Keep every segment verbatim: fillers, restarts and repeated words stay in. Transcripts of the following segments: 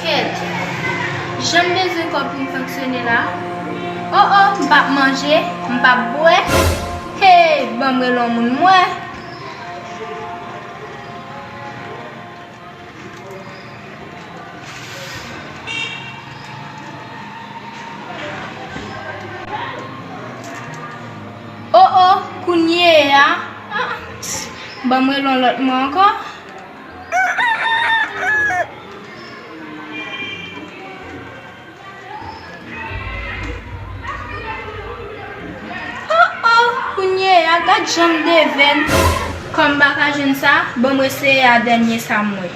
Kèt, jan m bezwen kòb pou m fonksyone la. O o, m p ap manje, m p ap bwè. Hey, ban m rele yon moun m wè. O o, kounye a, ah, ban m rele yon lòt mwen ankò. O o, kounye a, gad jan m devèn. Kòm m pa ka jwenn sa, ban m eseye a dènye sa m wè.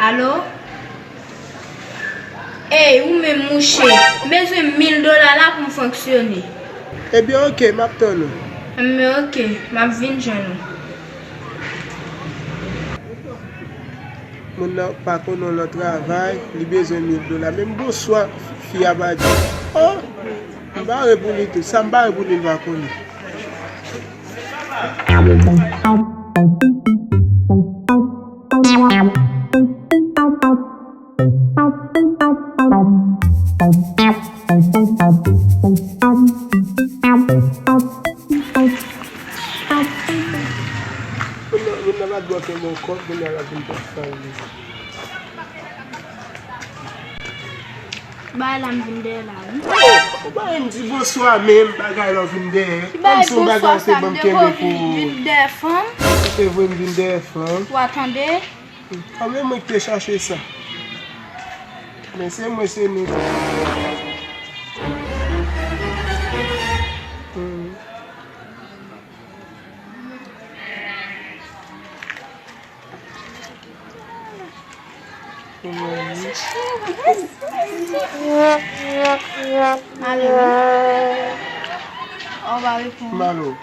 Alo? Ey, ou menm mouche, m bezwen mil dola la pou m fonksyone. Ebyen, oke, m ap tann ou. Enben, oke, m ap vin jwenn ou. Moun nan pa konn yon lòt travay, li bezwen mil dola. Menm bonswa, fi a pa di. Oh, m bare pou li tou. Sa m bare pou li, l pa konnen. Moun nan, moun nan pa t bò fè m yon kòb, moun nan la vin bò fè l. Bagay la m vin dèyè la, wi. Oh, ou pa menm di bonswa menm, bagay la w vin dèyè. Ki bagay bonswa sa, m te vin vin dèyè fanm. Se vre m vin dèyè fanm. Ou a tande? A, men mwen ki te chache sa. Men se mwen, se nou. Hmm. Alo. Ou pa reponn. Malo.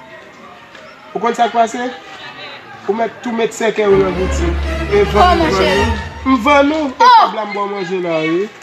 Ou konn sa k pase? Ou mèt tou met sèkèy ou nan boutik. E vann ou vann nou. M vann ou, e kòb la m ba w manje la, wi.